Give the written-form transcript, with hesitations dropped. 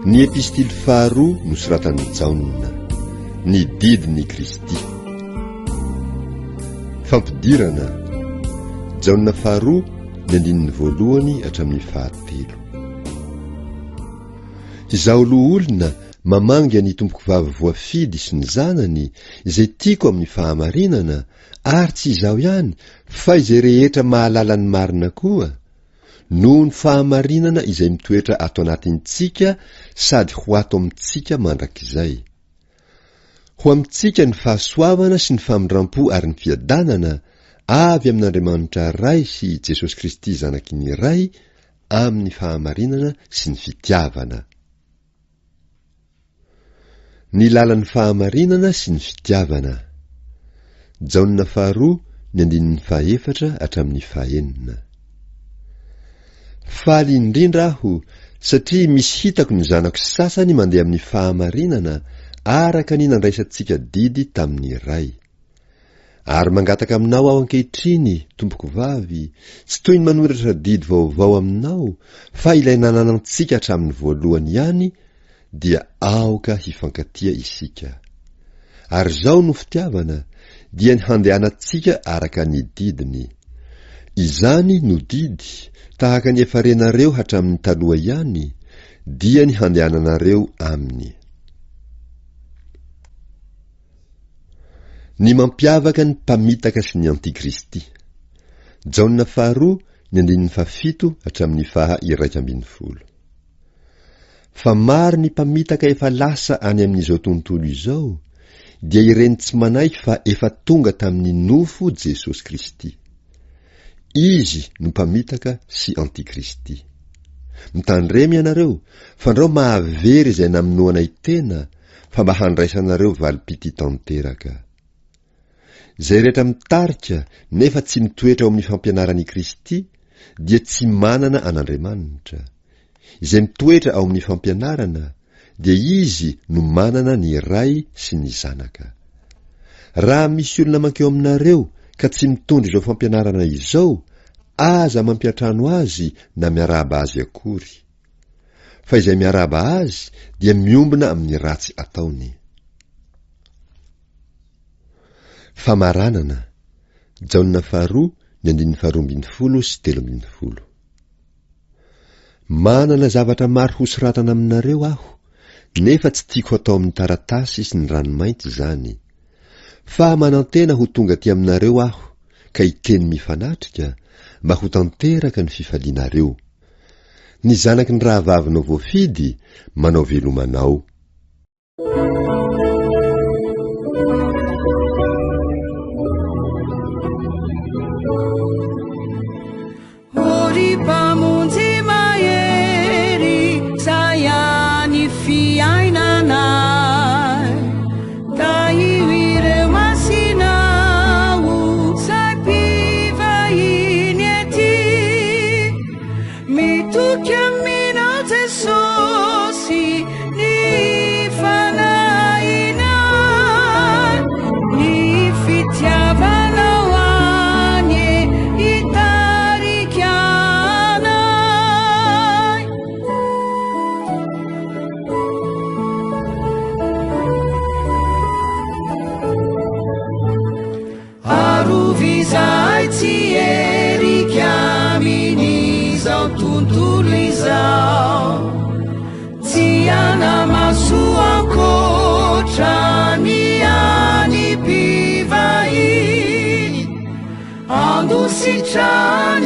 Ny epistily faharoa nosoratan'i Jaona. Ny didin'i Kristy. Fampidirana. Jaona faharoa, ny andininy voalohany hatramin'ny fahatelo. Izaho loholona mamangy an'i Tompokovavy voafidy sy ny zanany, izay tiako amin'ny fahamarinana, ary tsy izaho ihany, fa izay rehetra mahalala ny marina koa, noho ny fahamarinana izay mitoetra ato anatintsika sady ho ato amintsika mandrakizay. Ho amintsika ny fahasoavana sy ny famindrampo ary ny fiadanana avy amin'Andriamanitra Ray sy i Jesosy Kristy Zanaky ny Ray amin'ny fahamarinana sy ny fitiavana. Ny lalan'ny fahamarinana sy ny fitiavana. Jaona faharoa ny andininy fahaefatra hatramin'ny fahenina. Faly indrindra aho satria misy hitako ny zanako sasany mandeha amin'ny fahamarinana araka ny nandraisantsika didy tamin'ny Ray. Ary mangataka aminao aho ankehitriny, tompokovavy, tsy toy ny manoratra didy vaovao aminao, fa ilay nananantsika hatramin'ny voalohany ihany, dia aoka hifankatia isika. Ary izao no fitiavana, dia ny handehanantsika araka ny didiny. Izany no didy, tahaka ny efa renareo hatramin'ny taloha ihany, dia ny handehananareo aminy. Ny mampiavaka ny mpamitaka sy ny antikristy. Jaona faharoa, ny andininy fahafito hatramin'ny faha 11. Fa maro ny mpamitaka efa lasa any amin'izao tontolo izao, dia ireny tsy manaiky fa efa tonga tamin'ny nofo Jesosy Kristy. Izy no mpamitaka sy antikristy. Mitandrema ianareo, fandrao mahavery izay namonoanay tena, fa mba handraisanareo valim-pitia tanteraka. Izay rehetra mitarika nefa tsy mitoetra ao amin'ny fampianaran'i Kristy dia tsy manana an'Andriamanitra. Izay mitoetra ao amin'ny fampianarana dia izy no manana ny Ray sy ny Zanaka. Raha misy olona mankeo aminareo ka tsy mitondra izao fampianarana izao, aza mampiantrano azy na miarahaba azy akory. Fa izay miarahaba azy dia miombona amin'ny ratsy ataony. Famaranana, Jaona faharoa, ny andininy faharoa ambinifolo sy 13. Manana zavatra maro hosoratana aminareo aho, nefa tsy tiako hatao amin'ny taratasy sy ny ranomainty izany. Fa manantena ho tonga aty aminareo aho, ka hiteny mifanatrika, mba ho tanteraka ny fifalianareo. Ny zanaky ny rahavavinao voafidy manao veloma anao. Ô ry Mpamonjy mahery, zay any fiainanay, tahio ireo masinao, zay mpivahiny ety. Mitoky aminao Jesosy ny fanahinay, ny fitiavanao anie hitarika anay. Arovy izahay tsy herika amin'izao tontolo izao Tsy hanamaso ankoatra ny any mpivahiny Andositra.